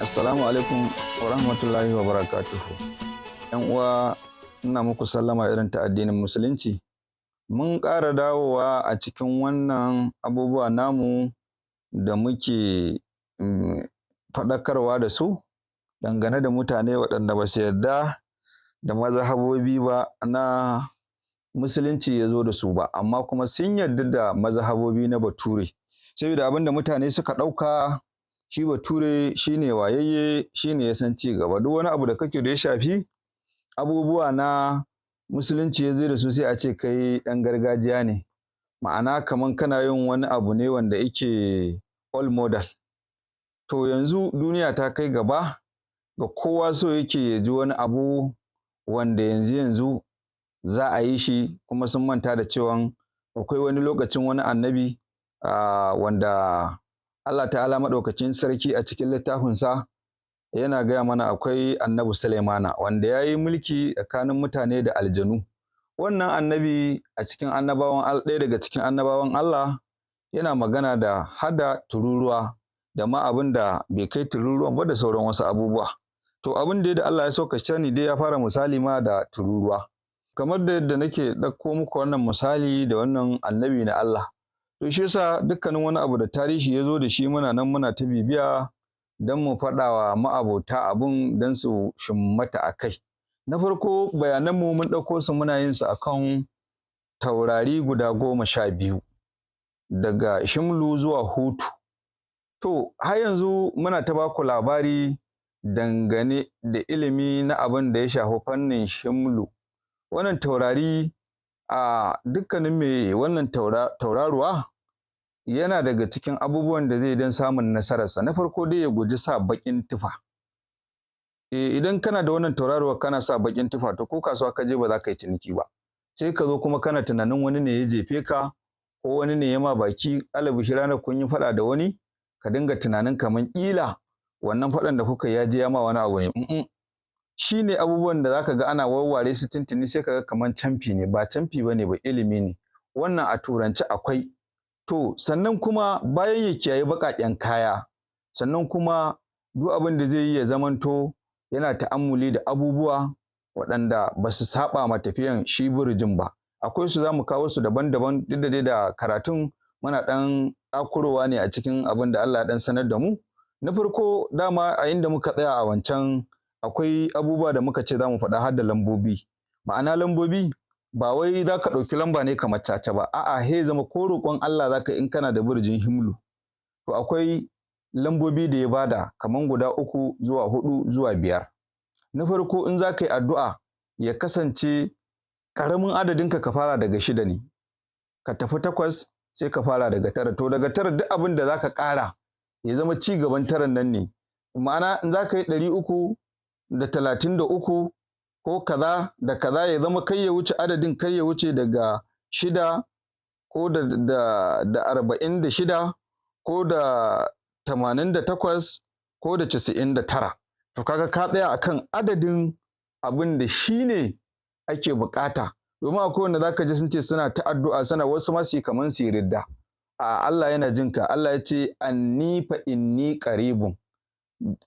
Assalamu alaikum wa rahmatullahi wa barakatuhu. ‘Yan uwa, ina muku sallama irin ta addinin Musulunci. Mun ƙara dawowa a cikin wannan abubuwa namu da muke faɗakarwa da su dangane da mutane waɗanda ba su yarda da mazhabobi ba na Musulunci ya zo da su ba, amma kuma sun yarda da mazhabobi na Bature. Saboda abin da mutane suka ɗauka, shi Bature shi ne wayayye, shi ne ya san ci gaba. Duk wani abu da kake da ya shafi abubuwa na Musulunci ya zo da su, sai a ce kai ɗan gargajiya ne. Ma'ana, kaman kana yin wani abu ne wanda yake old model. To, yanzu duniya ta kai gaba ga kowa so yake ya ji wani abu wanda yanzu yanzu za a yi shi, kuma sun manta da cewan akwai wani lokacin wani annabi wanda Allah Ta'ala Maɗaukacin Sarki a cikin littafinsa yana gaya mana akwai Annabi Sulaimana, wanda ya yi mulki tsakanin mutane da aljanu. Wannan annabi a cikin annabawan, ɗaya daga cikin annabawan Allah, yana magana da hada tururuwa da ma abin da bai kai tururuwan ba da sauran wasu abubuwa. To, abin da Allah ya so ka sani dai, ya fara misali ma da tururuwa. Kamar da yadda nake ɗauko muku wannan misali da wannan annabi na Allah. To, shi yasa dukkanin wani abu da tarihi ya zo da shi, muna nan muna ta bibiya don mu faɗa wa ma'abota abun don su shimmata a kai. Na farko, bayananmu mun ɗauko su, muna yin su akan taurari guda 12 daga Shimlu zuwa Hutu. To, har yanzu muna ta baku labari dangane da ilimi na abin da ya shafi fannin Shimlu. Wannan taurari, a dukkanin mai wannan tauraruwa, yana daga cikin abubuwan da zai don samun nasararsa. Na farko dai, ya guji sa baƙin tufa. E, idan kana da wannan tauraruwa kana sa baƙin tufa, to ko kasuwa ka je ba za ka yi ciniki ba. Sai ka zo kuma kana tunanin wani ne ya jefe ka ko wani ne ya ma baki, alabishi ranar kun yi faɗa da wani, ka dinga tunanin kamar ƙila wannan faɗan da kuka ya je ya ma wani abu ne. Shi ne abubuwan da zaka ga ana warware su tuntuni, sai ka ga kamar camfi ne. Ba camfi ba ne ba, ilimi ne. Wannan a Turance akwai. To, sannan kuma bayan ya kiyaye baƙaƙen kaya, sannan kuma duk abin da zai yi ya zamanto yana ta'ammuli da abubuwa waɗanda ba su saɓa ma tafiyan shi burjin ba. Akwai su, za mu kawo su daban-daban, duk da dai da karatun muna ɗan ɗakurowa ne a cikin abin da Allah ya ɗan sanar da mu. Na farko, dama a inda muka tsaya a wancan, akwai abubuwa da muka ce za mu faɗa har da lambobi. Ma'ana, lambobi ba wai za ka ɗauki lamba ne kamar caca ba, a'a, he zama ko roƙon Allah za ka, in kana da burjin Himlu, to akwai lambobi da ya bada kamar guda uku zuwa huɗu zuwa biyar. Na farko, in za ka yi addu'a, ya kasance ƙaramin adadinka ka fara daga shida ne, ka tafi takwas, sai ka fara daga tara. To, daga tara duk abin da za ka ƙara ya zama ci gaban taran nan ne. Ma'ana, in za ka yi 333 ko kaza da kaza, ya zama kai ya wuce adadin, kai ya wuce daga shida ko da 46 ko da 88 ko da 99. To, kaga ka tsaya akan adadin abin da shi ne ake bukata. Domin akwai wanda zaka ji sun ce suna ta addu'a, suna wasu ma su yi kaman su yi ridda. A Allah yana jin ka. Allah ya ce, "Anni fa inni qaribun."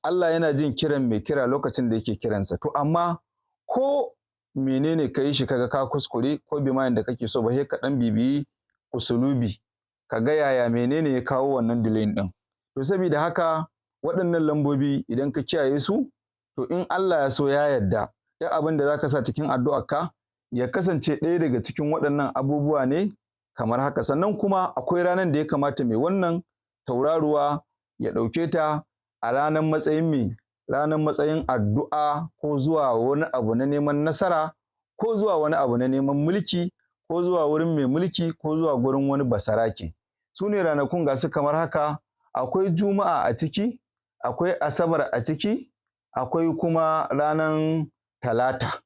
Allah yana jin kiran mai kira lokacin da yake kiransa. To, amma ko menene ka yi shi, kaga ka kuskure ko bi ma da kake so ba, sai ka dan bibiyi usulubi, ka ga yaya menene ya kawo wannan delay din. To, saboda haka waɗannan lambobi, idan ka kiyaye su, to in Allah ya so ya yarda, duk abin da zaka sa cikin addu'arka ya kasance ɗaya daga cikin waɗannan abubuwa ne kamar haka. Sannan kuma akwai ranar da ya kamata mai wannan tauraruwa ya ɗauke ta a ranar matsayin mai ranar matsayin addu'a, ko zuwa wani abu na neman nasara, ko zuwa wani abu na neman mulki, ko zuwa wurin mai mulki, ko zuwa gurin wani basarake. Su ne ranakun, ga su kamar haka: akwai Juma'a a ciki, akwai Asabar a ciki, akwai kuma ranar Talata.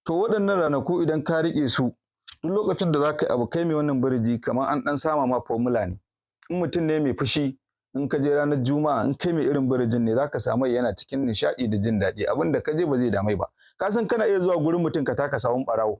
To, waɗannan ranaku idan ka riƙe su, duk lokacin da za ka yi abu, kai mai wannan burji, kamar an ɗan sama ma formula ne. In mutum ne mai fushi, in ka je ranar Juma'a, in kai mai irin burjin ne, za ka samu yana cikin nishaɗi da jin daɗi. Abin da ka je ba zai damai ba. Ka san kana iya zuwa gurin mutum ka taka sawun ɓarawo.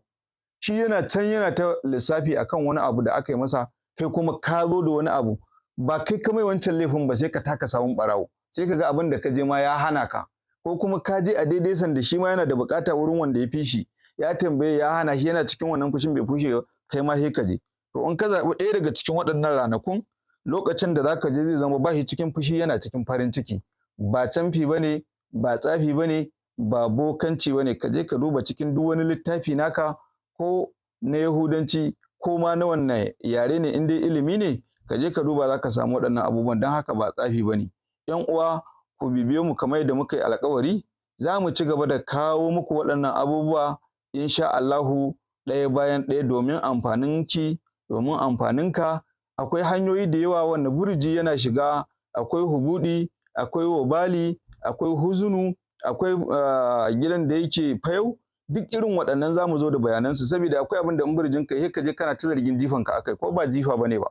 Shi yana can yana ta lissafi akan wani abu da aka yi masa, kai kuma ka zo da wani abu, ba kai ka mai wancan laifin ba, sai ka taka sawun ɓarawo. Sai ka ga abin da ka je ma ya hana ka, ko kuma ka je a daidai sanda shi ma yana da bukata wurin wanda ya fi shi, ya tambaye ya hana shi, yana cikin wannan fushin bai fushe, kai ma sai ka je. To in ka zaɓi ɗaya daga cikin waɗannan ranakun, lokacin da zaka je zai zama ba shi cikin fushi, yana cikin farin ciki. Ba camfi ba ne, ba tsafi ba ne, ba bokanci ba ne. Ka je ka duba cikin duk wani littafi naka, ko na Yahudanci ko ma na wanne yare ne, in dai ilimi ne, ka je ka duba za ka samu waɗannan abubuwan. Don haka ba tsafi ba ne. ‘Yan uwa, ku bibiye mu kamar yadda muka yi alkawari, za mu ci gaba da kawo muku waɗannan abubuwa insha Allahu ɗaya bayan ɗaya, domin amfanin ki, domin amfaninka. Akwai hanyoyi da yawa wanda burji yana shiga. Akwai hubudi, akwai wabali, akwai huzunu, akwai gidan da yake fayau. Duk irin waɗannan za mu zo da bayanansu, saboda akwai abin da in burjin ka ka je kana ta zargin jifan ka akai, ko ba jifa bane ba.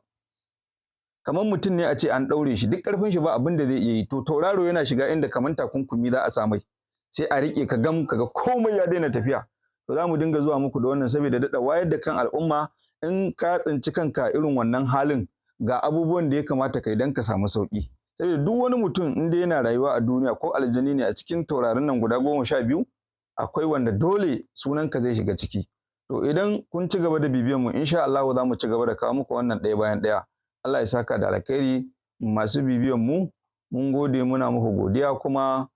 Kamar mutum ne a ce an ɗaure shi, duk ƙarfin shi ba abin da zai iya yi. To tauraro yana shiga inda kamar takunkumi za a sa mai, sai a riƙe ka gam, kaga komai ya daina tafiya. To za mu dinga zuwa muku da wannan saboda daɗa wayar da kan al'umma. In ka tsinci kanka irin wannan halin, ga abubuwan da ya kamata kai don ka samu sauƙi. Saboda duk wani mutum in dai yana rayuwa a duniya, ko aljani ne, a cikin taurarin nan guda 12 akwai wanda dole sunanka zai shiga ciki. To idan kun ci gaba da bibiyan mu, insha Allah za mu ci gaba da kawo muku wannan ɗaya bayan ɗaya. Allah ya saka da alkhairi. Masu bibiyan mu, mun gode, muna muku godiya. Kuma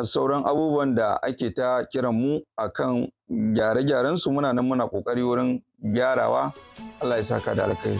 sauran abubuwan da ake ta kiran mu akan gyare-gyaren su, muna nan muna kokari wurin gyarawa. Allah ya saka da alkhairi.